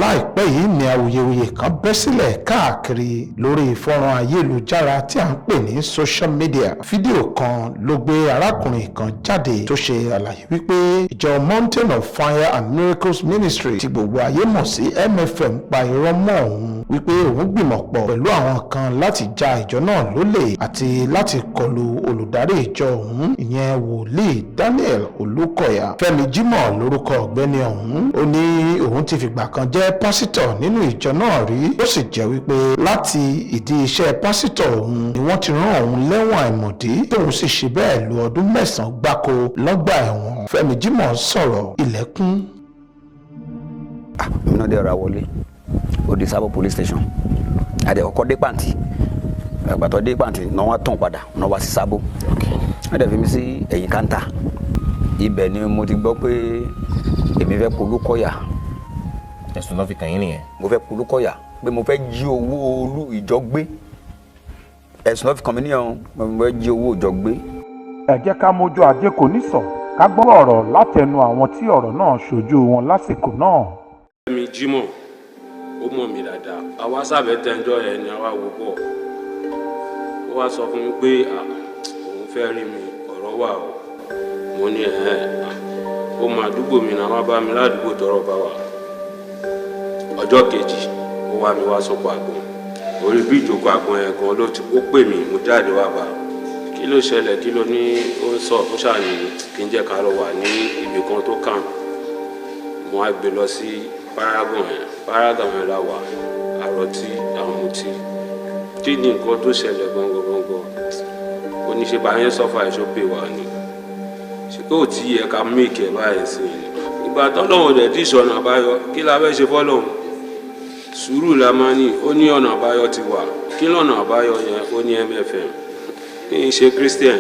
Láìpẹ́ yìí ni awuyewuye kan bẹ́ sílẹ̀ káàkiri lórí fọ́nrán ayélujára tí à ń pè ní social media. Fídíò kan ló gbé arákùnrin kan jáde tó ṣe àlàyé wípé ìjọ Mountain of Fire and Miracles Ministry, tí gbogbo ayé mọ̀ sí MFM, pa irọ́ mọ́ òun wípé òun gbìmọ̀ pọ̀ pẹ̀lú àwọn kan láti ja ìjọ náà lólè àti láti kọlu olùdarí ìjọ ọ̀hún, ìyẹn Wòlíì Daniel Olùkọ̀yà. Fẹ́mi Jimoh lórúkọ ọ̀gbẹ́ni ọ̀hún. Ó ní òun ti fìgbà kan jẹ́ pásítọ̀ nínú ìjọ náà rí, ó sì jẹ́ wípé láti ìdí iṣẹ́ pásítọ̀ òun ni wọ́n ti rán òun lẹ́wọ̀n àìmọ̀dí, tóun sì ṣe bẹ́ẹ̀ lu ọdún 9 gbáko lọ́gbà ẹ̀wọ̀n. Fẹ́mi Jimoh sọ̀rọ̀ ilẹ̀kùn. Èmi náà dé ọ̀rọ̀ àwọlé, ó di Sábò Police Station. Àdé ọkọ̀ dé Pàǹtí. Àgbàtọ́ dé Pàǹtí náà, wọ́n tàn padà náà wá sí Sábò. Wọ́n dẹ̀ fi mí sí ẹ̀yìn káńtà. Ibẹ̀ ni mo ti gbọ́ pé èmi fẹ́ polúkọ̀yà. Ẹ̀sùn náà fi kàn yín nìyẹn. Mo fẹ́ polúkọ̀yà, pé mo fẹ́ jí owó olú ìjọ gbé. Ẹ̀sùn náà fi kàn mí nìyẹn, mo fẹ́ jí owó ìjọ gbé. Ẹ jẹ́ ká mójú ajé kò ní sọ, ká gbọ́ ọ̀rọ̀ látẹnu àwọn tí ọ̀rọ̀ náà ṣojú wọn lásìkò náà. Fẹ́mi Jimoh, ó mọ̀ mí dáadáa. Àwa sábẹ́ tẹ́jọ́ yẹn ni àwa wò bọ̀. Ó wá sọ fún mi pé òun fẹ́ rí mi, ọ̀rọ̀ wà o. Mo ní ẹ̀ ó mọ àdúgbò mi náà, wá bá mi ládùúgbò tọrọ bá wà. Ọjọ́ kejì, ó wá mi wá sóko àgbọn, orí bí ìjókòó àgbọn yẹn gan ló ti ó pè mí. Mo jáde wá bá. Kí ló ṣẹlẹ̀? Kí ló ní ó ń sọ? Ó ṣàní kí n jẹ́ ká lọ wà ní ibì kan tó kàn. Mo wá gbé lọ sí Paragon yẹn. Paragon yẹn la wà, àròtí àwọn mutí. Kí ni nǹkan tó ṣẹlẹ̀ gangan gangan? Ó ní ṣe báyẹn sọ́fà ẹ̀ṣọ́ pè wá ni, ṣé kò tí yẹ ká make ẹ̀ báyìí sí i? Ìgbà tọ́lọ́run dẹ̀ tí ìṣọ̀nà àbáyọ, kí la fẹ́ ṣe fọ́lọ́run? Sùúrù la máa ní. Ó ní ọ̀nà àbáyọ ti wà. Kí lọ́nà àbáyọ yẹn? Ó ní MFM. Kí n ṣe Christian,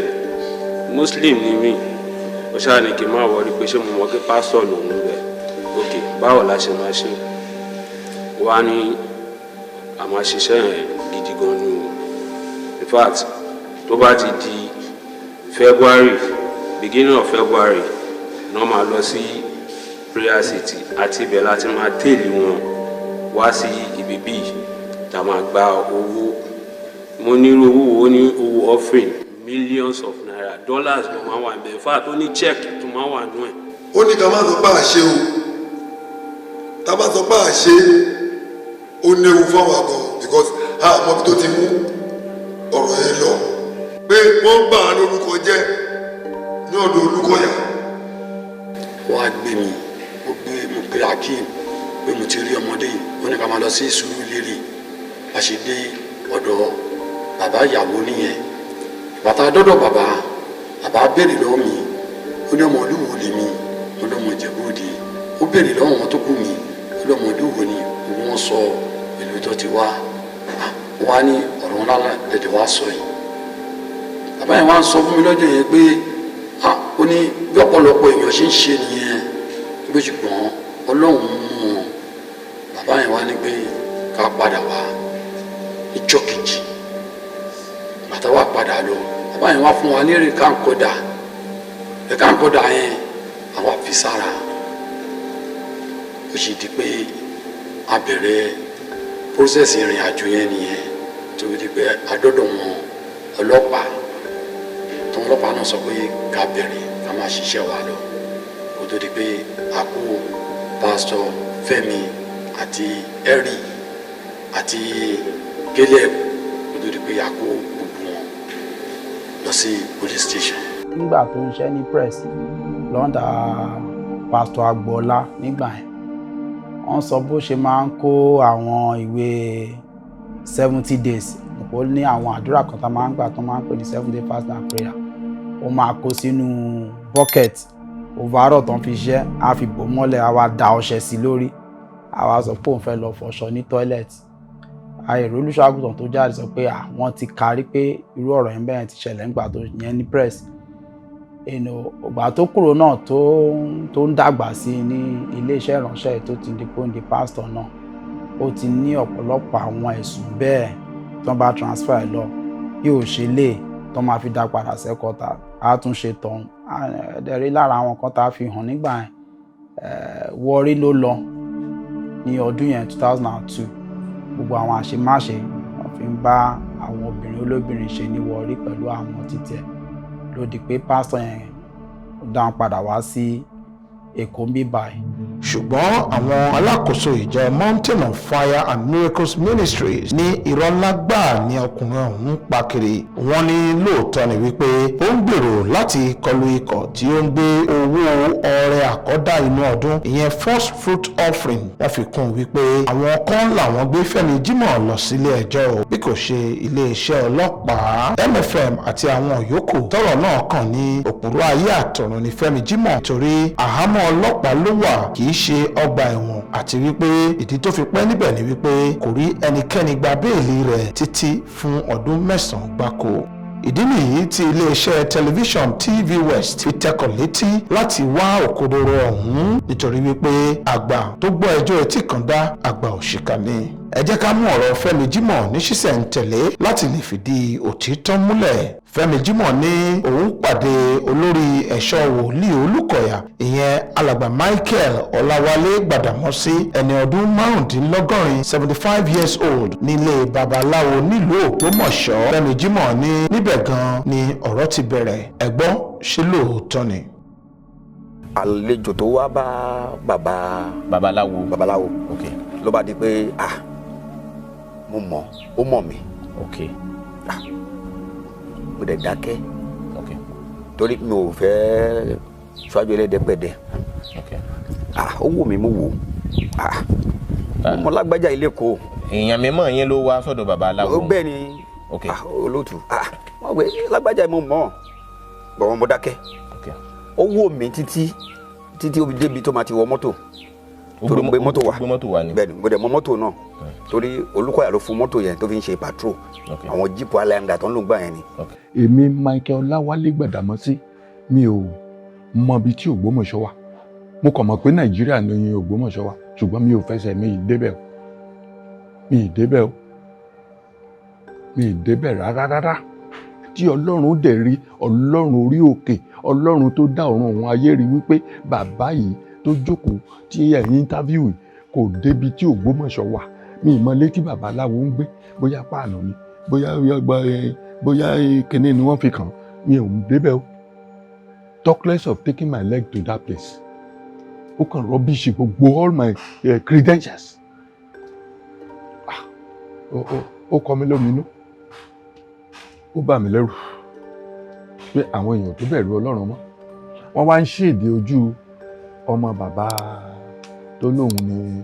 Muslim ni mí. Ó ṣáà ní kí n má worry, pé ṣé mo mọ̀ pé pásítọ̀ lòun bẹ̀. Ok, báwo la ṣe máa ṣe? Wá ní a máa ṣiṣẹ́ yẹn gidi gan ni o. In fact, tó bá ti di February, beginning of February náà, máa lọ sí Prayer City, àti ibẹ̀ láti máa tẹ̀lé wọn wá sí ibi bíi tá a máa gba owó. Mo ní irú owó wo? Ní owó offering, millions of naira, dollars ló máa wà níbẹ̀. In fact, ó ní check tó máa wà nú ẹ̀. Ó ní ká má sọ pé àṣe o. Tá a bá sọ pé àṣe, ó léwu fáwọn àgàn, because a mọ ibi tó ti mú ọ̀rọ̀ yẹn lọ, pé wọ́n bà á lórúkọ jẹ́ ní ọ̀dọ̀ Olúkọ̀yà. Wọ́n á gbé mi, ó gbé mo pe Akeem pé mo ti rí ọmọdé yìí. Ó ní ká máa lọ sí Sùúrùlérè. Bá ṣe dé ọ̀dọ̀ bàbá ìyàwó nìyẹn. Bàtà dọ́dọ̀ bàbá, bàbá béèrè lọ́wọ́ mi. Ó ní ọmọ olúwo lèmi. Mo lọ́mọ Ìjẹ̀bú Òde. Ó béèrè lọ́wọ́ wọn tó kù mí, ó lọ́mọ olúwo ni. Gbogbo wọn sọ ìlú tó ti wá. Wá ní ọ̀rọ̀ ńlá lẹ́dẹ̀ wá sọ yìí. Bàbá yẹn wá ń sọ fún mi lọ́jọ́ yẹn pé ó ní bí ọ̀pọ̀lọpọ̀ èèyàn ṣe ń ṣe nìyẹn, pé ṣùgbọ́n Ọlọ́run mú wọn. Bàbá yẹn wá ní pé ká padà wá ìjọ́ kejì. Bàtà wá padà lọ, bàbá yẹn wá fún wa ní rìkánkọ́dà. Rìkánkọ́dà yẹn, àwa fi sára. Ó sì di pé a bẹ̀rẹ̀ process ìrìn àjò yẹn nìyẹn, tó fi di pé adọ́dọ̀ wọn ọlọ́pàá, tó ọlọ́pàá náà sọ pé ká bẹ̀rẹ̀, ká máa ṣiṣẹ́ wa lọ, kó tó di pé a kó Pásítọ̀ Fẹ́mi àti Ẹ̀rí àti Caleb, kó tó di pé a kó gbogbo wọn lọ sí police station. Nígbà tó ń ṣe ní press lọ́ndà Pásítọ̀ Agboola nígbà yẹn, wọ́n sọ bó ṣe máa ń kó àwọn ìwé 70 days. Ó ní àwọn àdúrà kan tá máa ń gbà tó máa ń pè ní 7 day fast and prayer. Ó máa kó sínú bucket overall tó ń fi ṣiṣẹ́, á fi bò mọ́lẹ̀, á wá da ọṣẹ sí lórí, á wá sọ pé òun fẹ́ lọ fọṣọ ní toilet. Àìrò olùṣọ́àgùtàn tó jáde sọ pé àwọn ti kárí pé irú ọ̀rọ̀ yẹn bẹ́ẹ̀ ti ṣẹlẹ̀ nígbà tó yẹn ní press. Ìgbà tó kúrò náà, tó ń dàgbà sí i ní iléeṣẹ́ ìránṣẹ́, tó ti di pé ó ń di pásítọ̀ náà, ó ti ní ọ̀pọ̀lọpọ̀ àwọn ẹ̀sùn bẹ́ẹ̀ tó ń bá transfer ẹ̀ lọ bí ò ṣe lè tó máa fi dá padà sẹ́kọ̀ọ́ta, á tún ṣe tọ̀hún. Ẹ̀ẹ́dẹ̀rí lára àwọn kan tá a fi hàn nígbà yẹn, Warri ló lọ. Ní ọdún yẹn, 2002, gbogbo àwọn àṣemáṣe wọ́n fi ń bá àwọn obìnrin olóbìnrin ṣe ní Warri pẹ̀lú àwọn títẹ̀ ló di pé pásítọ̀ yẹn dáhùn padà wá sí Èkó ń bí báyìí. Ṣùgbọ́n àwọn alákòóso ìjọ Mountain of Fire and Miracles Ministries ní irọ́ ńlá gbáà ní ọkùnrin ọ̀hún ń pa kiri. Wọ́n ní lóòótọ́ ni wípé ó ń gbèrò láti kọlu ikọ̀ tí ó ń gbé owó ọrẹ àkọ́dá inú ọdún, ìyẹn first fruit offering. Wọ́n fi kún un wípé àwọn kan làwọn gbé Fẹ́mi Jímọ̀ lọ sílé ẹjọ́ o, bí kò ṣe iléeṣẹ́ ọlọ́pàá. MFM àti àwọn yòókù tọ́rọ̀ náà kàn ní òpùrọ́ ayé àtọ̀run ní Fẹ́mi Jímọ̀, torí àhámọ́ ọlọ́pàá ló wà, kì í ṣe ọgbà ẹ̀wọ̀n, àti wípé ìdí tó fi pẹ́ níbẹ̀ ni wípé kò rí ẹnikẹ́ni gba béèlì rẹ̀ títí fún ọdún 9 gbáko. Ìdí nìyí tí iléeṣẹ́ tẹlifíṣàn TV West fi tẹkọ̀ létí láti wá òkodoro ọ̀hún, nítorí wípé àgbà tó gbọ́ ẹjọ́ etí kan dá, àgbà òṣìkà ni. Ẹ jẹ́ ká mú ọ̀rọ̀ Fẹ́mi Jímọ̀ ní ṣísẹ̀ntẹ̀lé láti lè fìdí òtítọ́ múlẹ̀. Fẹ́mi Jímọ̀ ní òun pàdé olórí ẹ̀ṣọ́ wòlíì Olùkọ̀yà, ìyẹn Alàgbà Michael Ọláwálé Gbàdàmọ́sí, ẹni ọdún 85, 75 years old, nílé babaláwo nílùú Ògbómọ̀ṣọ́. Fẹ́mi Jímọ̀ ní níbẹ̀ gan ni ọ̀rọ̀ ti bẹ̀rẹ̀. Ẹ gbọ́, ṣé lóòótọ́ ni? Àlejò tó wá bá bàbá Babaláwo. Babaláwo. Ló bá di pé, ah, mo mọ̀, ó mọ̀ mí. Ah, mo dẹ̀ dákẹ́ torí mi ò fẹ́ ṣáájú ẹlẹ́dẹ́pẹ̀dẹ́. Ah, ó wù mí, mo wò, ah, mo mọ lágbájá ilé kó. Èèyàn mímọ́ yín ló wá sọ́dọ̀ babaláwo? Ó bẹ́ẹ̀ ni. Ah, olóòtú, ah, wọ́n gbé lágbájá, mo mọ̀ bọ̀ wọ́n, mo dákẹ́. Ó wò mí títí títí, ó fi débi tó máa ti wọ mọ́tò, torí gbé mọ́tò wá. Ó gbé mọ́tò wá ni? Bẹ́ẹ̀ ni, mo dẹ̀ mọ mọ́tò náà torí Olúkọ̀yà ló fún mọ́tò yẹn tó fi ń ṣe patrol, àwọn jíìpù Highlander tó ń lò gbà yẹn ni. Èmi Michael Ọláwálé Gbàdámọ́sí, mi ò mọ ibi tí Ògbómọ̀ṣọ́ wà. Mo kàn mọ̀ pé Nàìjíríà ní Ògbómọ̀ṣọ́ wà, ṣùgbọ́n mi ò fẹsẹ̀ mi ì débẹ̀ o, mi ì débẹ̀ o, mi ì débẹ̀ rárá rárá. Tí Ọlọ́run dẹ̀ rí, Ọlọ́run orí òkè, Ọlọ́run tó dá ọ̀run òun ayé rí wípé bàbá yìí tó jókòó tí ẹ̀yin interview yìí kò débi tí Ògbómọ̀ṣọ́ wà. Mi ì mọ létí babaláwo ń gbé, bóyá páànù ni, bóyá kinní ni wọ́n fi kàn, mi ò débẹ̀ o, talk less of taking my leg to that place. Ó kàn rubbish gbogbo all my credentials. Ah, ó kọ mí lóminú, ó bà mí lẹ́rù pé àwọn èèyàn tó bẹ̀rù Ọlọ́run mọ́, wọ́n wá ń ṣèdè ojú ọmọ bàbá tó lóun ní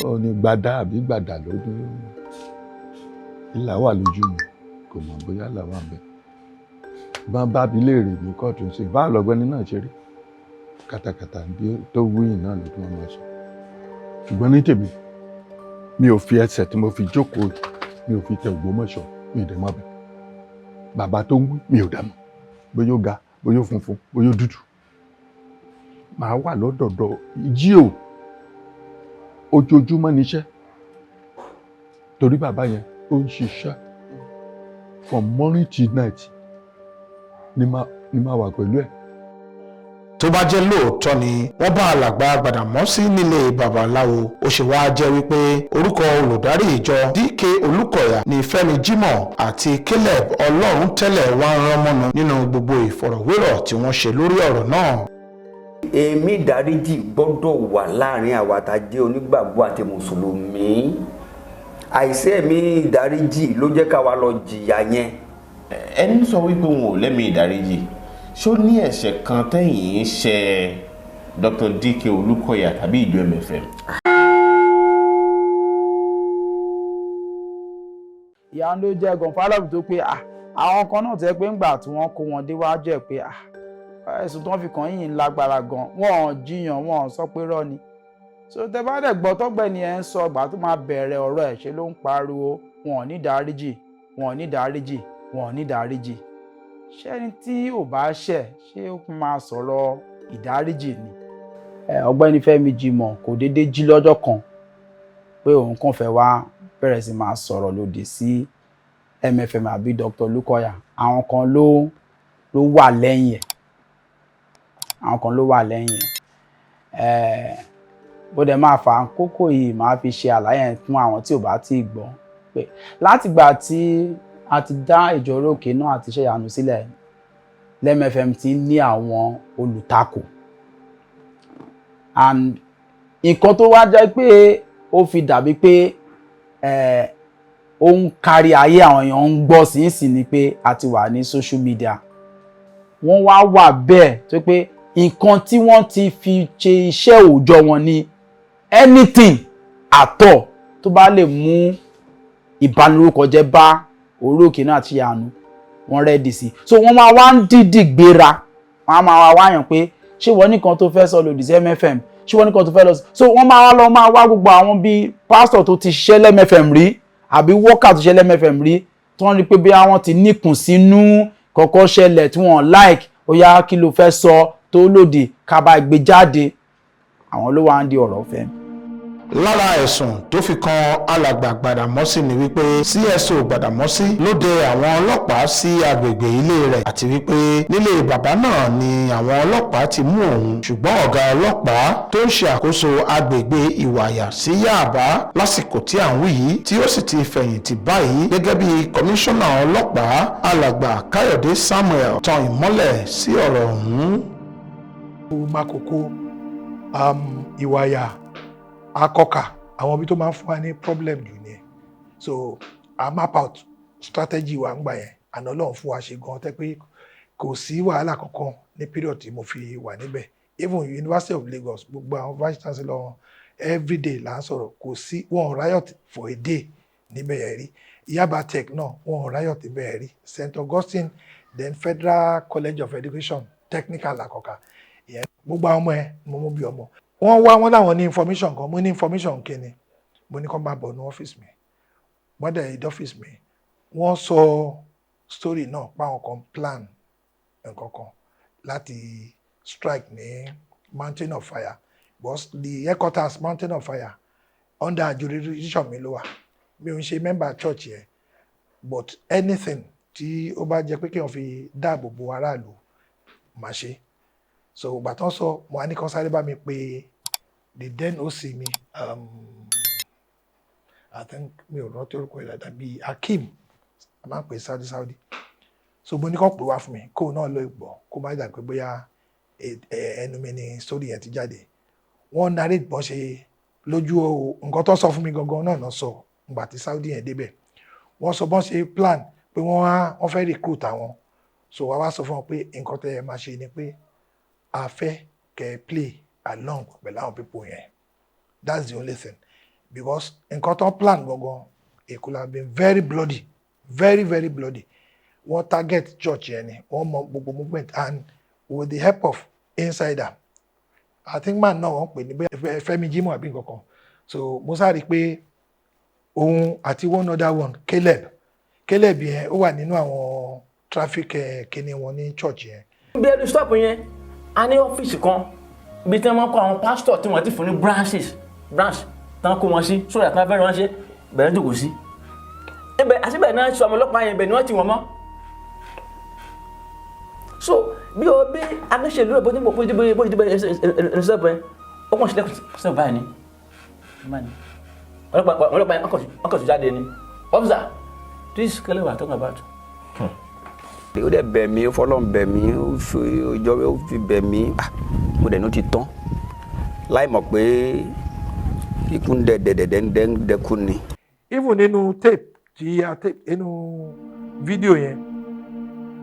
ó ní gbadá àbí gbàdà lójú. Ìlà wà lójú mi, kò mọ̀ bóyá ìlà wà bẹ́ẹ̀. Bá bá bi léèrè ní kóòtù ṣe báwo lọ́gbẹ́ni náà ṣe rí kàtàkàtà bí tó wúyìn náà ló tún máa sọ. Ṣùgbọ́n ní tèmi, mi ò fi ẹsẹ̀ tí mo fi jókòó, mi ò fi tẹ Ògbómọ̀ṣọ́, mi ì dẹ̀ mọ́ bẹ́ẹ̀. Bàbá tó ń wí, mi ò dá mọ̀ bóyá ó ga, bóyá ó funfun, bóyá ó dúdú. Màá wà lọ́dọ̀dọ̀ jí o, ojoojúmọ́ níṣẹ́, torí bàbá yẹn ó ń ṣiṣẹ́ from morning till night ni máa wà pẹ̀lú ẹ̀. Tó bá jẹ́ lóòótọ́ ni wọ́n bá Alàgbà Gbàdàmọ́sí nílé babaláwo, ó ṣe wáá jẹ́ wípé orúkọ olùdarí ìjọ DK Olùkọ̀yà ní Fẹ́mi Jímọ̀ àti Caleb Ọlọ́runtẹ́lẹ̀ wá ń rán mọ́nu nínú gbogbo ìfọ̀rọ̀wérọ̀ tí wọ́n ṣe lórí ọ̀rọ̀ náà? Èmi, ìdáríjì gbọ́dọ̀ wà láàrin àwa tá a jẹ́ onígbàgbọ́ àti mùsùlùmí. Àìsí ẹ̀mí ìdáríjì ló jẹ́ ká wa lọ jìyà yẹn. Ẹni sọ wípé òun ò lẹ́mìí ìdáríjì, ṣó ní ẹ̀ṣẹ̀ kan tẹ́yìn ń ṣe Dr. DK Olúkọ̀yà tàbí ìjọ MFM? Ìyanu ló jẹ́ gan fálọ́ọ̀bù tó pé, ah, àwọn kan náà tẹ́ pé ńgbà tí wọ́n kó wọn déwájú ẹ̀ pé, ah, ẹ̀sùn tó ń fi kàn yín lágbára gan, wọ́n ò jiyàn, wọ́n ò sọ pé rọ́ ni. So tẹ bá dẹ̀ gbọ́ tọ́gbẹ́ni ẹ̀ ń sọ, ìgbà tó máa bẹ̀rẹ̀ ọ̀rọ̀ ẹ̀, ṣe ló ń pariwo, "Wọn ò ní dáríjì, wọn ò ní dáríjì, wọn ò ní dáríjì." Ṣẹ́ni tí ò bá ṣẹ̀, ṣé ó máa sọ̀rọ̀ ìdáríjì ni? Ọ̀gbẹ́ni Fẹ́mi Jímọ̀ kò déédéé jí lọ́jọ́ kan pé òun kàn fẹ́ wá bẹ̀rẹ̀ sí máa sọ̀rọ̀ lòdì sí MFM àbí Dr. Olúkọ̀yà. Àwọn kan ló wà lẹ́yìn ẹ̀, àwọn kan ló wà lẹ́yìn ẹ̀. Bó dẹ̀ máa fà á kókó yìí, máa fi ṣe àlàyé yẹn fún àwọn tí ò bá tí ì gbọ́ pé látìgbà tí a ti dá ìjọ Orí Òkè náà àti iṣẹ́ ìyanu sílẹ̀, l'MFM ti ní àwọn olùtakò. And nǹkan tó wá jẹ́ pé ó fi dàbí pé ó ń kárí ayé, àwọn èèyàn ń gbọ́ sínsìn ni pé a ti wà ní social media. Wọ́n wá wà bẹ́ẹ̀ tó pé nǹkan tí wọ́n ti fi ṣe iṣẹ́ òòjọ́ wọn ni anything at all tó bá lè mú ìbanilórúkọjẹ́ bá Orí Òkè náà àti ìyanu, wọ́n ready sí. So wọ́n máa wá ń dìdì gbéra, wọ́n á máa wá wáyàn pé, ṣé wọ́n nìkan tó fẹ́ sọ lòdì sí MFM? Ṣé wọ́n nìkan tó fẹ́ lọ sí? So wọ́n máa wá lọ máa wá gbogbo àwọn bíi pásítọ̀ tó ti ṣiṣẹ́ l'MFM rí àbí worker tó ṣiṣẹ́ l'MFM rí, tí wọ́n rí pé bí àwọn ti níkùn sínú kọ̀ọ̀kan ṣẹlẹ̀ tí wọ́n like, ó yá, kí ló fẹ́ sọ tó lòdì, ká bá gbé jáde. Àwọn ló wá ń di ọ̀rọ̀ fẹ́. Lára ẹ̀sùn tó fi kan alàgbà Gbàdàmọ́sí ni wípé CSO Gbàdàmọ́sí ló dẹ àwọn ọlọ́pàá sí agbègbè ilé rẹ̀, àti wípé nílé bàbá náà ni àwọn ọlọ́pàá ti mú òun. Ṣùgbọ́n ọ̀gá ọlọ́pàá tó ń ṣe àkóso agbègbè Ìwàyà sí Yàbá lásìkò tí à ń wí yìí, tí ó sì ti fẹ̀yìntì báyìí gẹ́gẹ́ bí kọmíṣánná ọlọ́pàá, alàgbà Káyọ̀dé Samuel, tan ìmọ́lẹ̀ sí ọ̀rọ̀ ọ̀hún. Makoko, Ìwàyà, Akọkà, àwọn ibi tó máa ń fún wa ní problem jù nìyẹn. So a map out strategy wa ń gbà yẹn àná. Ọlọ́run fún wa ṣe gan tẹ́ pé kò sí wàhálà kankan ní period tí mo fi wà níbẹ̀. Even University of Lagos, gbogbo àwọn vice chancellor wọn, everyday là ń sọ̀rọ̀. Kò sí wọn riot for a day níbẹ̀ yẹn rí. Yaba Tech náà, wọn riot níbẹ̀ yẹn rí. St Augustine, then Federal College of Education Technical Akọkà ìyẹn, gbogbo àwọn ọmọ ẹ mo mú bí ọmọ wọ́n wá. Wọ́n láwọn ní information kan. Mo ní information kíni? Mo ní kó máa bọ̀ ní ọ́fíìsì mi. Wọ́n dẹ̀ dé ọ́fíìsì mi, wọ́n sọ story náà páwọn kan plan nǹkan kan láti strike ní Mountain of Fire, because the headquarters Mountain of Fire, under jurisdiction mi ló wà. Mi ò ń ṣe member church yẹn, but anything tí ó bá jẹ́ pé kí wọ́n fi dáàbò bo aráàlú, màá ṣe. So ìgbà tán sọ, mo á ní kán sáré bá mi pé the then OC mi, I think mi ò rántí orúkọ ẹ̀ dáadáa, bíi Hakeem, a máa ń pè Saudi Saudi. So mo ní kán pè wá fún mi, kóun náà lọ gbọ́, kó má dà pé bóyá ẹnu mi ni story yẹn ti jáde. Wọ́n narrate bọ́n ṣe lójú nǹkan tó sọ fún mi gangan náà náà sọ. Ìgbà tí Saudi yẹn débẹ̀, wọ́n sọ bọ́n ṣe plan pé wọ́n wá, wọ́n fẹ́ recruit àwọn. So wá wá sọ fún wọn pé nǹkan tẹ́ ẹ máa ṣe ni pé a fẹ́ kẹ́ ẹ play along pẹ̀lú àwọn people yẹn. That's the only thing, because nǹkan tó plan gangan, it could have been very bloody, very very bloody. Wọ́n target church yẹn ni, wọ́n mọ gbogbo movement, and with the help of insider, I think man náà wọ́n pè ní bóyá Fẹ́mi Jimoh àbí nǹkan kan. So mo sáré pé òun àti one other one, Caleb. Caleb yẹn, ó wà nínú àwọn traffic kíní wọn ní church yẹn. Bí ẹnu stop yẹn, a ní ọ́fíìsì kan ibi tí wọ́n kọ́ àwọn pásítọ̀ tí wọ́n ti fún ní branches, branch tán kó wọn sí sórí àtàwọn fẹ́ràn ránṣẹ́ bẹ̀rẹ̀ jòkó sí ibẹ̀. Àtibẹ̀ náà sọ ọmọ ọlọ́pàá yẹn, ibẹ̀ ni wọ́n ti wọ́n mọ́. So bí o bí agbésẹ̀lú rẹ̀ bó ti bó ti bó ti bẹ̀rẹ̀ ẹnu stop yẹn, ó kàn sílẹ̀ sílẹ̀ báyìí ni ọlọ́pàá yẹn wọ́n kàn sí jáde ni, "Officer, this kele we are talking about." Ó dẹ̀ bẹ̀ mí, ó fọlọ́n bẹ̀ mí, ó fi ìjọ, ó fi bẹ̀ mí. Mo dẹ̀ ní ó ti tán, láì mọ̀ pé ikú ń dẹ dẹ̀dẹ̀dẹ̀ ń dẹ́ ń dẹ́kun ni. Even nínú tape tí a tape, nínú fídíò yẹn,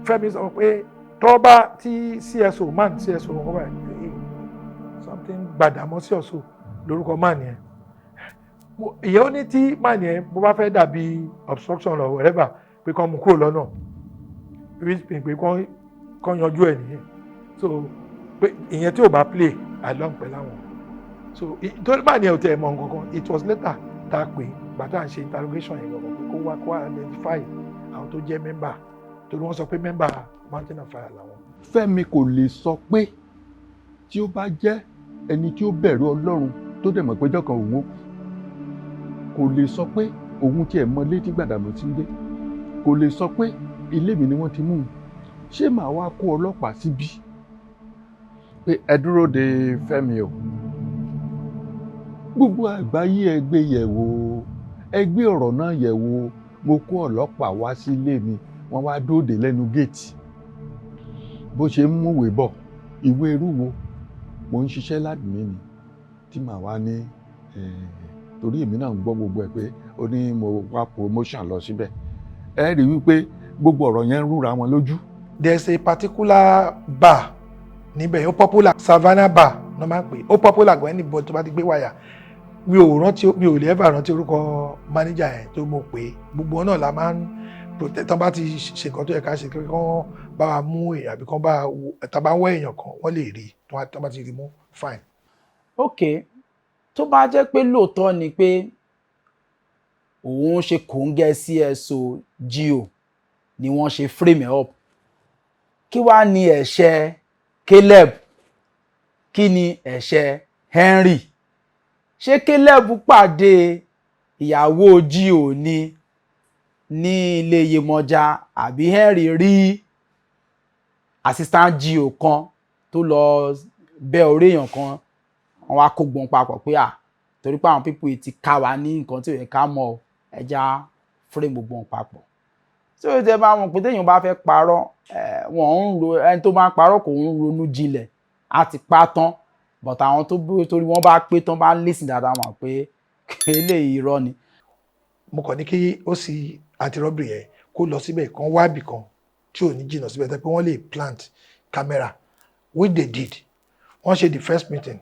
Fẹ́mi sọ pé tọ́ba tí CSO man, CSO wọn báyìí, something Gbàdámọ́sí ọ̀ṣọ́ lórúkọ man yẹn. Ìyẹn ó ní tí man yẹn bó bá fẹ́ dàbí obstruction or whatever, pé kán mú kúrò lọ́nà, pé kán yanjú ẹ̀ nìyẹn. So pé ìyẹn tí ò bá play along pẹ̀lú àwọn, so torí man yẹn ò tẹ̀ mọ̀ nǹkan kan. It was later tá a pè gbàtà ń ṣe interrogation yẹn gbọ̀ngàn pé kó wá, kó identify àwọn tó jẹ́ member, torí wọ́n sọ pé member Mountain of Fire làwọn. Fẹ́mi kò lè sọ pé tí ó bá jẹ́ ẹni tí ó bẹ̀rù Ọlọ́run, tó dẹ̀ mọ̀ pé ọjọ́ kan òun ó kú, kò lè sọ pé òun tiẹ̀ mọ létí Gbàdàmọ́sí ń gbé, kò lè sọ pé ilé mi ni wọ́n ti mú un. Ṣé màá wá kó ọlọ́pàá síbí pé ẹ dúró de Fẹ́mi o? Gbogbo àgbáyé, ẹ gbé yẹ̀wò, ẹ gbé ọ̀rọ̀ náà yẹ̀wò. Mo kó ọlọ́pàá wá sílé mi, wọ́n wá dóde lẹ́nu géètì. Bó ṣe ń múwèé bọ̀, ìwé irú wo? Mo ń ṣiṣẹ́ ládùúgbò ni tí màá wá ní, torí èmi náà ń gbọ́ gbogbo ẹ̀ pé ó ní mo wá promotion lọ síbẹ̀. Ẹ rí i wípé gbogbo ọ̀rọ̀ yẹn ń rúra wọn lójú. There's a particular bar níbẹ̀, ó popular, Savannah Bar ló máa ń pè. Ó popular gan. Anybody tó bá ti gbé wáyà, mi ò rántí, mi ò lè ever rántí orúkọ manager yẹn tó mo pè é. Gbogbo náà la máa ń protect. Tán bá ti ṣe nǹkan tó yẹ ká ṣe, kí wọ́n bá wa mú èèyàn àbí kán bá tá bá ń wá èèyàn kan, wọ́n lè rí i. Tán bá ti rí mú, fine. Ok, tó bá jẹ́ pé lóòótọ́ ni pé òun ṣe kòńgẹ́ CSO GO ni wọ́n ṣe frame ẹ̀ up, kí wàá ní ẹ̀ṣẹ̀ Caleb? Kí ni ẹ̀ṣẹ̀ Henry? Ṣé Caleb pàdé ìyàwó GO ní ilé Yemọja, àbí Henry rí assistant GO kan tó lọ bẹ́ orí èèyàn kan, wọ́n wá kó gbọ́n papọ̀ pé à torí pé àwọn people yìí ti ká wa ní nǹkan tí ò yẹ ká mọ̀ ọ́, ẹja frame gbogbo wọn papọ̀? Tí ó tẹ bá wọn pé téèyàn bá fẹ́ parọ́, wọ́n ń ro, ẹni tó bá ń parọ́ kò ń ronú jinlẹ̀, á ti pa tán. But àwọn tó bí torí wọ́n bá pé tán bá listen dáadáa mọ̀ pé eléyìí irọ́ ni. Mo kàn ní kí ó sì anti-robbery yẹn kó lọ síbẹ̀, kan wá ibì kan tí ò ní jìnnà síbẹ̀ tẹ́ pé wọ́n lè plant camera, which they did. Wọ́n ṣe the first meeting,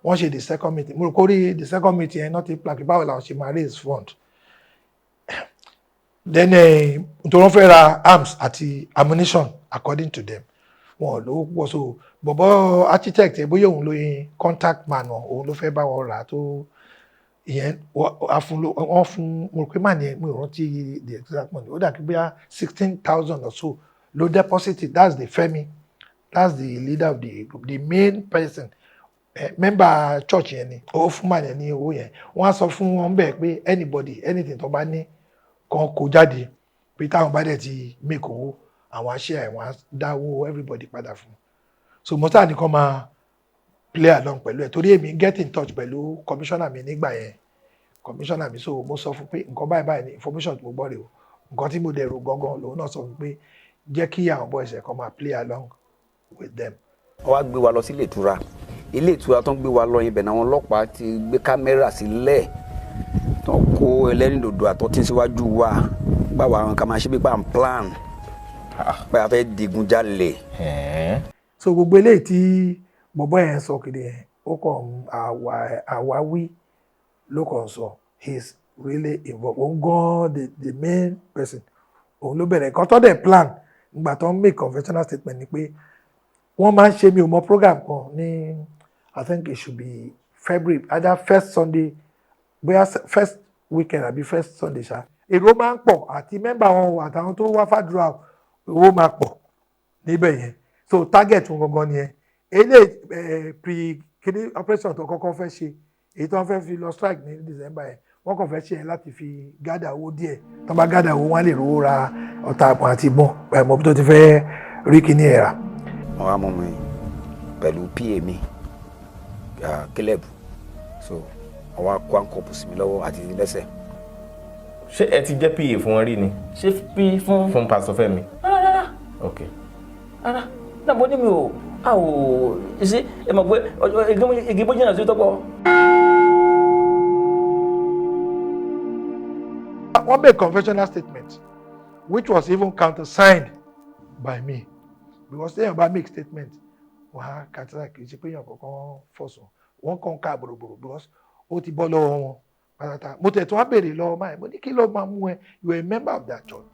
wọ́n ṣe the second meeting. Mo rò kó rí the second meeting yẹn náà ti plan pé báwo làwọn ṣe máa raise fund. Then nítorí wọ́n fẹ́ ra arms àti ammunition, according to them, wọn ò lówó púpọ̀. So bọ̀bọ̀ architect ẹ̀, bóyá òun ló yin contact man wọn, òun ló fẹ́ bá wọn rà á, tó ìyẹn wọ́n fún. Mo rò pé màá ní, mo rántí the exact money, ó dà kí bóyá 16,000 or so ló deposit. That's the Femi, that's the leader of the group, the main person, member church yẹn ni. Ó fún màá yẹn ní owó yẹn. Wọ́n á sọ fún wọn bẹ́ẹ̀ pé anybody, anything tó bá ní kan kó jáde, pé táwọn bá dẹ̀ ti make owó, àwọn aṣẹ́ ẹ̀, wọ́n á dáwó everybody padà fún. So mọ́tà nìkan máa play along pẹ̀lú ẹ̀, torí èmi get in touch pẹ̀lú commissioner mi nígbà yẹn, commissioner mi. So mo sọ fún pé nǹkan báyìí báyìí ni information tí mo gbọ́ rè o, nǹkan tí mo dẹ̀ rò gangan. Lòun náà sọ fún pé jẹ́ kí àwọn boys ẹ̀ kan máa play along with them. Wọ́n wá gbé wa lọ sí ilé ìtura. Ilé ìtura tó ń gbé wa lọ, ibẹ̀ náà àwọn ọlọ́pàá ti gbé kámẹ́rà sílẹ̀, tó ń kó ẹlẹ́rìndòdò àtọ́tí síwájú wa, báwa àwọn kan máa ṣe bí pa n plan pé a fẹ́ digunjalè. So gbogbo eléyìí tí bọ̀bọ́ yẹn sọ kiri yẹn, ó kàn àwáwí ló kàn sọ. He is really involved. Òun gan the main person, òun ló bẹ̀rẹ̀ nǹkan tó dẹ̀ plan. Ìgbà tó ń make conventional statement ni pé wọ́n máa ń ṣe, mi ò mọ program kan ní, I think it should be February, either first Sunday, bóyá first weekend àbí first Sunday ṣá. Èrò máa ń pọ̀, àti member wọn àtàwọn tó wá fàdúrà, owó máa pọ̀ níbẹ̀ yẹn. So target wọn gangan nìyẹn. Eléyìí pre kini operation tó kọ́kọ́ fẹ́ ṣe, èyí tó wọ́n fẹ́ fi lọ strike ní December yẹn, wọ́n kàn fẹ́ ṣe yẹn láti fi gather owó díẹ̀. Tó bá gather owó, wọ́n lè rówó ra ọta àpọ̀n àti ìbọn. Ẹ̀mọ́ bí tó ti fẹ́ rí kíní ẹ̀ rà. Wọ́n wá mú mi pẹ̀lú PA mi, Caleb. So wọ́n wá kó handcuff sí mi lọ́wọ́ àti lẹ́sẹ̀. Ṣé ẹ ti jẹ́ PA fún wọn rí ni? Ṣé PA fún. Fún Pastor Fẹ́mi. Rárá, rárá. Ok. Rárá náà, mo ní mi ò a ò ṣe. Ẹ mọ̀ pé igi bó jìnnà sí tọ́pọ̀. Wọ́n make confessional statement which was even countersigned by me, because téèyàn bá make statement, wọ́n á countersign. Kì í ṣe pé èèyàn kankan fọ̀sùn wọ́n kàn ká bòròbòrò, because ó ti bọ́ lọ́wọ́ wọn pátápátá. Mo tẹ̀ tún wá béèrè lọ́wọ́ máa, mo ní kí ló máa mú ẹ? You are a member of that church.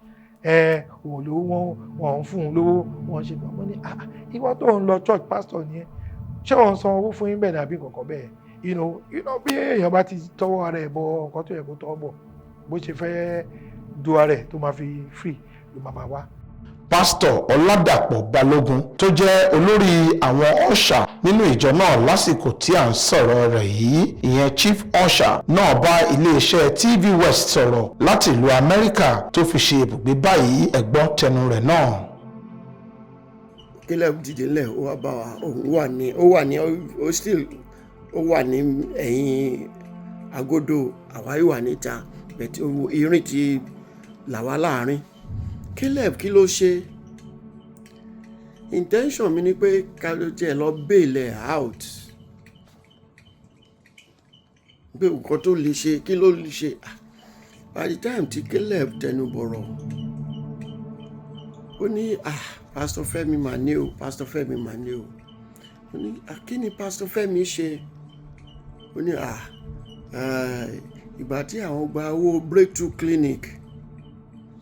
Ẹ òun lówó, wọn ń fún un lówó, wọn ṣe kàn. Mo ní, ah, ìwọ tó ń lọ church, pastor ni ẹ, ṣé wọn san owó fún yín bẹ́ẹ̀ ni àbí nǹkan bẹ́ẹ̀? You know bí èèyàn bá ti tọwọ́ ara ẹ̀ bọ nǹkan tó yẹ kó tọwọ́ bọ̀, bó ṣe fẹ́ du ara ẹ̀ tó máa fi free ló máa wá. Pásítọ̀ Ọládàpọ̀ Balógun, tó jẹ́ olórí àwọn ọ̀ṣà nínú ìjọ náà lásìkò tí à ń sọ̀rọ̀ rẹ̀ yìí, ìyẹn chief usher náà, bá iléeṣẹ́ TV West sọ̀rọ̀ láti ìlú Amẹ́ríkà tó fi ṣe ibùgbé báyìí. Ẹ̀gbọ́n tẹnu rẹ̀ náà. Caleb dìde ńlẹ̀, ó wá bá wa. Òun wà ní ó wà ní ó still ó wà ní ẹ̀yìn. Agodo, àwa yìí wà níta, bẹ̀tẹ̀ irin ti là wá láàrin. Caleb, kí ló ṣe? Intention mi ni pé ká ló tiẹ̀ lọ bail ẹ̀ out, pé nǹkan tó lè ṣe, kí ló lè ṣe? Ah, by the time tí Caleb tẹnu bọ̀rọ̀, ó ní, "Ah, Pastor Fẹ́mi mà ní o, Pastor Fẹ́mi mà ní o." Ó ní, "Ah, kí ni Pastor Fẹ́mi ṣe?" Ó ní, "Ah, ìgbà tí àwọn gba owó Breakthrough Clinic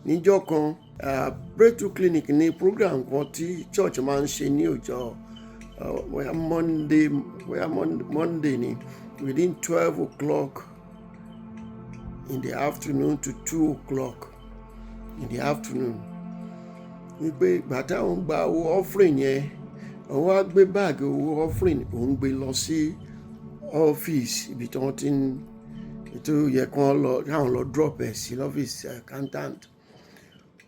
níjọ́ kan." Breakthrough Clinic ní program kan tí church máa ń ṣe ní ọjọ́ bóyá Monday, bóyá Monday ni, within 12 o'clock in the afternoon to 2 o'clock in the afternoon, wípé ìgbà táwọn gba owó offering yẹn, òun wá gbé báàgì owó offering, òun gbé lọ sí ọ́fíìsì ibi tí wọ́n ti ń ètò yẹ kí wọ́n lọ, káwọn lọ drop ẹ̀ sí lọ́fíìsì accountant.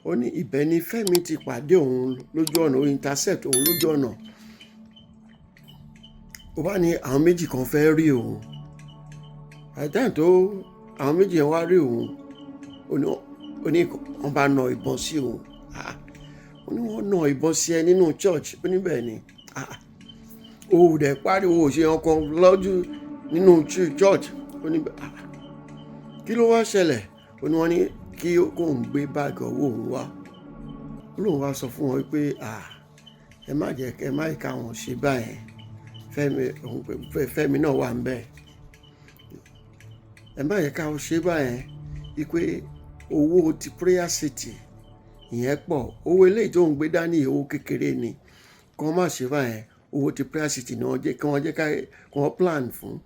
Ó ní ibẹ̀ ni Fẹ́mi ti pàdé òun lójú ọ̀nà, ó intercept òun lójú ọ̀nà. Ó bá ní àwọn méjì kan fẹ́ rí òun. By the time tó àwọn méjì yẹn wá rí òun, ó ní wọ́n bá na ìbọn sí òun. Ah, ó ní wọ́n na ìbọn sí ẹ nínú church? Ó ní bẹ́ẹ̀ ni. Ah, ó dẹ̀ pariwo, ò ṣe ọkàn lọ́jú nínú church? Ó ní ah, kí ló wá ṣẹlẹ̀? Ó ní wọ́n ní kí kóun gbé báàgì owó òun wá. Ó lóun wá sọ fún wọn pé, ah, ẹ má jẹ́, ẹ má ká wọn ṣe báyẹn. Fẹ́mi, òun pé Fẹ́mi náà wà ń bẹ̀. Ẹ má jẹ́ ká ṣe báyẹn, wípé owó ti Prayer City ìyẹn pọ̀, owó eléyìí tó ń gbé dání, owó kékeré ni, kí wọ́n má ṣe báyẹn. Owó ti Prayer City ni wọ́n jẹ́ kí wọ́n jẹ́ ká kí wọ́n plan fún.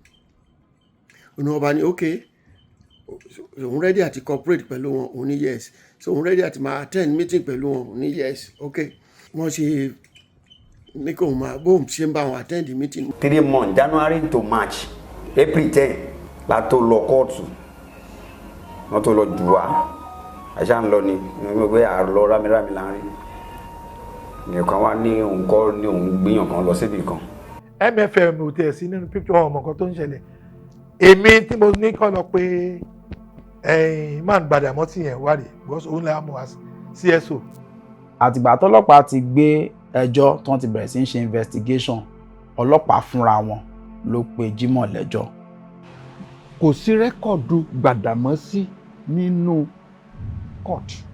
Òun ọba ní ok, òun ready àti cooperate pẹ̀lú wọn. Òun ní yes. So òun ready àti máa attend meeting pẹ̀lú wọn. Òun ní yes, ok. Wọ́n ṣe ní kò máa bóun ṣe ń bá wọn attend meeting. 3 months, January to March, April 10 la tó lọ kóòtù, wọ́n tó lọ jù wá. Àṣà ń lọ ni ní pé àlọ́ rámírámí là ń rí nìkan wá ní òun kọ́ ní òun gbìyàn kan lọ síbi kan. MFM ò tiẹ̀ sí nínú picture, ọmọ nǹkan tó ń ṣẹlẹ̀. Èmi tí mo ní kọ́ lọ pé man Gbàdàmọ́sí yẹn wá rè, because òun là mọ̀ as CSO. Àtìgbà tọ́lọ́pàá ti gbé ẹjọ́ tí wọ́n ti bẹ̀rẹ̀ sí í ṣe investigation, ọlọ́pàá fúnra wọn ló pe Jimoh lẹ́jọ́. Kò sí record Gbàdàmọ́sí nínú court.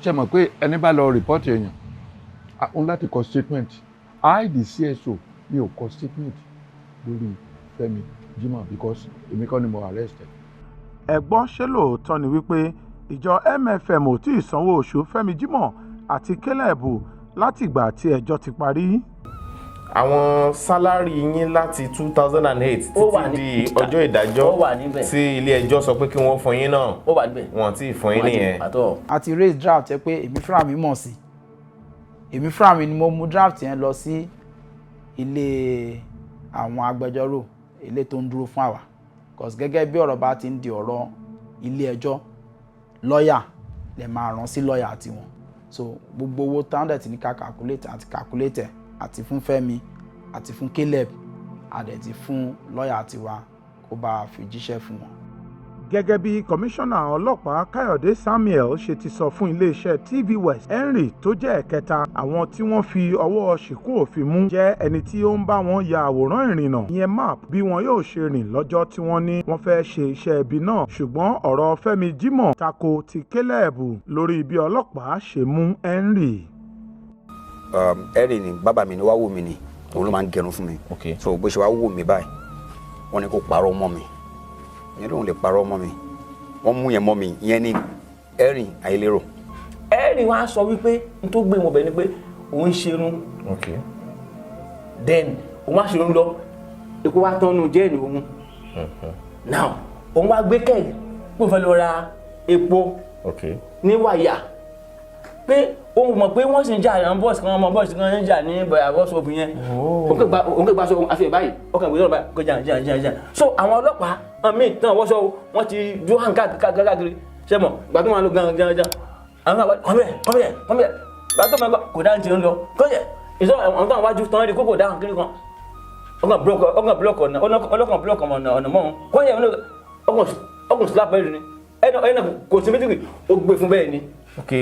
Ṣe mọ̀ pé ẹni bá lọ report èèyàn òun láti kọ statement? I, the CSO, mi ò kọ statement lórí Fẹ́mi Jimoh because èmi kọ́ ni mo arrest ẹ̀. Ẹ gbọ́, ṣé lóòótọ́ ni wípé ìjọ MFM ò tí ì sanwó oṣù Fẹ́mi Jimoh àti Caleb látìgbà tí ẹjọ́ ti parí? Àwọn salary yín láti 2008 Ó wà títí ní- di ọjọ́ ìdájọ́ Ó wà níbẹ̀. tí ilé ẹjọ́ sọ pé kí wọ́n fún yín náà, Ó wà níbẹ̀. wọ́n tí ì fún yín nìyẹn. Àtọ̀. A ti raise draft ẹ pé èmi fúnra mi mọ̀ sí, èmi fúnra mi ni mo mú draft yẹn lọ sí ilé àwọn agbẹjọ́rò, ilé tó ń dúró fún àwa, cause gẹ́gẹ́ bí ọ̀rọ̀ bá ti ń di ọ̀rọ̀ ilé ẹjọ́, lọ́ọ̀yà lè máa rán sí lọ́ọ̀yà tiwọn. So gbogbo owó táwọn dẹ̀ ti ní ká calculate àti calculate ẹ̀, àti fún Fẹ́mi àti fún Caleb, a dẹ̀ ti fún lọ́ọ̀yà tiwa kó bá a fi jíṣẹ́ fún wọn. Gẹ́gẹ́ bí kọmíṣánná ọlọ́pàá Káyọ̀dé Samuel ṣe ti sọ fún iléeṣẹ́ TV West, Henry tó jẹ́ ẹ̀kẹta àwọn tí wọ́n fi ọwọ́ ṣìkún òfin mú jẹ́ ẹni tí ó ń bá wọn ya àwòrán ìrìnnà, ìyẹn map, bí wọn yóò ṣe rìn lọ́jọ́ tí wọ́n ní wọ́n fẹ́ ṣe iṣẹ́ ibi náà. Ṣùgbọ́n ọ̀rọ̀ Fẹ́mi Jimoh tako ti Caleb lórí bí ọlọ́pàá ṣe mú Henry. Ẹ̀rì ni bàbá mi ni wá wò mí ni, òun ló máa ń gẹrun fún mi. So bó ṣe wá wò mí báyìí, wọ́n ní kó parọ́ mọ́ mi. Ìyẹn lóun lè parọ́ mọ́ mi, wọ́n mú yẹn mọ́ mi. Ìyẹn ní ẹ̀rìn àìlérò. Ẹ̀rì wá sọ wípé n tó gbé wọn bẹ̀ ni pé òun ń ṣerun, then òun wá ṣerun lọ, epo wá tán nu jẹ́ẹ̀nì òun. Now òun wá gbé keg kó fẹ́ lọ ra epo ní wàyà, pé òun mọ̀ pé wọ́n sì ń jà, àwọn bọ́ọ̀sì kan, ọmọ bọ́ọ̀sì kan ń jà ní bọ́ọ̀sì òfin yẹn. Òun kò gba aṣọ aṣọ ìbáyìí, ó kàn gbé sọ̀rọ̀ báyìí, kò jà jà jà jà. So àwọn ọlọ́pàá, àwọn míì tán wọ́sọ̀, wọ́n ti dúró hàn káàkiri. Ṣé mọ̀ gbà tó wọn lọ gan gan gan, àwọn kan kọ́mílẹ̀ kọ́mílẹ̀ kọ́mílẹ̀, gbà tó máa gbà kò dáhùn ti ń lọ kọ́mílẹ̀ ìṣọ́ àwọn tó àwọn wájú tán rí kókò dáhùn kiri kan, ọkàn block ọ̀nà, ọlọ́kàn block ọ̀nà ọ̀nà mọ́ wọn kọ́mílẹ̀. Ọkàn slap bẹ́ẹ̀ ni, ẹnà ẹnà kò sí méjì, ó gbé fún bẹ́ẹ̀ ni. Ok,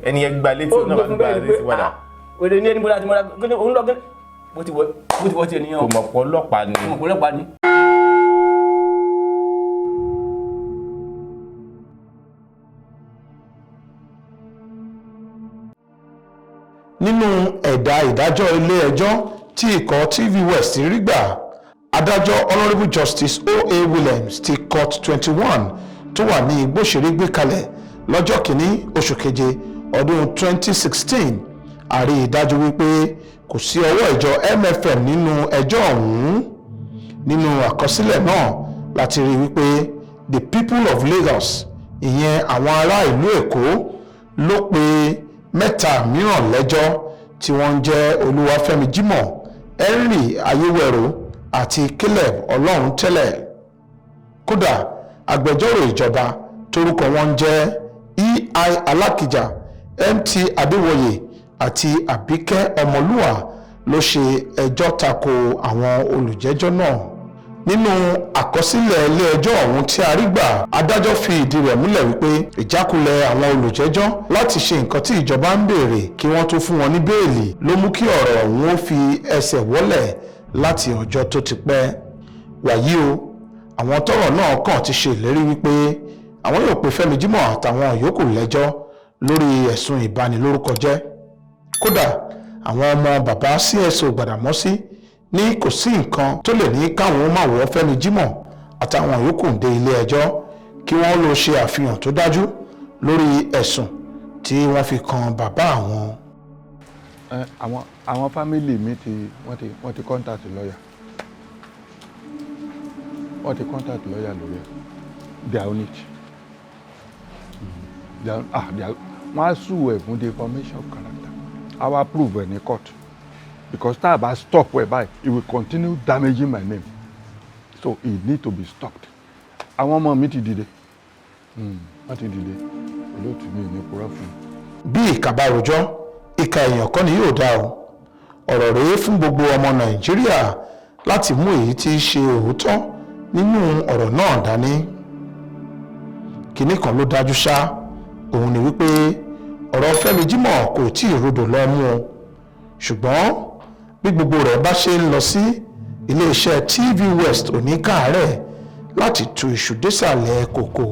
ẹni yẹn gba létí, ó ó náà gbé fún gba bẹ́ẹ̀ ni létí pé padà. Ah, wèrè ní ẹni bọ́lá àti mọ́ra gẹ́gẹ́ òun lọ gẹ́gẹ́ bó ti wọ tiẹ̀ nìyẹn. Kò mọ̀ pé ọlọ́pàá ni. Kò mọ̀ pé ọlọ́pàá ni. Nínú ẹ̀dà ìdájọ́ ilé-ẹjọ́ tí ikọ̀ TV West rí gbà, adájọ́ Honourable Justice O.A. Williams ti Court 21 tó wà ní Igbóṣeré gbé kalẹ̀ lọ́jọ́ kìíní oṣù keje ọdún 2016, àrí ìdájú wípé kò sí ọwọ́ ìjọ MFM nínú ẹjọ́ ọ̀hún. Nínú àkọsílẹ̀ náà láti rí wípé the people of Lagos, ìyẹn àwọn ará ìlú Èkó, ló pe mẹ́ta mìíràn lẹ́jọ́ tí wọ́n ń jẹ́ Olúwafẹ́mi Jimoh, Henry Ayéwẹ̀rọ àti Caleb Ọlọ́runtẹ́lẹ̀. Kódà, agbẹjọ́rò ìjọba torúkọ wọn ń jẹ́ E.I. Alákìjà, M.T. Adéwòye àti Àbíkẹ́ Ọmọlúwà ló ṣe ẹjọ́ tako àwọn olùjẹ́jọ́ náà. Nínú àkọsílẹ̀ ilé-ẹjọ́ ọ̀hún tí a rí gbà, adájọ́ fi ìdí rẹ̀ múlẹ̀ wípé ìjákulẹ̀ àwọn olùjẹ́jọ́ láti ṣe nǹkan tí ìjọba ń béèrè kí wọ́n tó fún wọn ní bẹ́ẹ̀lì ló mú kí ọ̀rọ̀ ọ̀hún ó fi ẹsẹ̀ wọ́lẹ̀ láti ọjọ́ tó ti pẹ́. Wàyí o, àwọn tọ́rọ̀ náà kàn ti ṣe ìlérí wípé àwọn yóò pe Fẹ́mi Jimoh àtàwọn yòókù lẹ́jọ́ lórí ẹ̀sùn ìbanilórúkọjẹ́. Kódà, àwọn ọmọ bàbá CSO Gbàdàmọ́sí ní kò sí nǹkan tó lè ní káwọn má wọ́ Fẹ́mi Jimoh àtàwọn yòókù dé ilé ẹjọ́ kí wọ́n lọ ṣe àfihàn tó dájú lórí ẹ̀sùn tí wọ́n fi kan bàbá àwọn. Ẹ, àwọn family mi ti wọ́n ti contact lawyer, wọ́n ti contact lawyer lórí ẹ̀. They are on it. They are, wọ́n á sue ẹ̀ fún defamation of character. A wá prove ẹ̀ ní court, because tá a bá stop ẹ̀ báyìí, it will continue damaging my name, so it need to be stopped. Àwọn ọmọ mi ti dìde. Wọ́n ti dìde. Olóòtú, mi ò ní purọ́ fún un. Bí ìkà bá rojọ́, ìkà èèyàn kọ́ ni yóò dá o. Ọ̀rọ̀ rèé fún gbogbo ọmọ Nàìjíríà láti mú èyí tí í ṣe òótọ́ nínú ọ̀rọ̀ náà dání. Kinní kan ló dájú ṣá, òun ni wípé ọ̀rọ̀ Fẹ́mi Jimoh kò tí ì rodò lọ mú o. Ṣùgbọ́n bí gbogbo rẹ̀ bá ṣe ń lọ sí, iléeṣẹ́ TV West ò ní káàárẹ̀ láti tú iṣu désàlẹ̀ kòkò.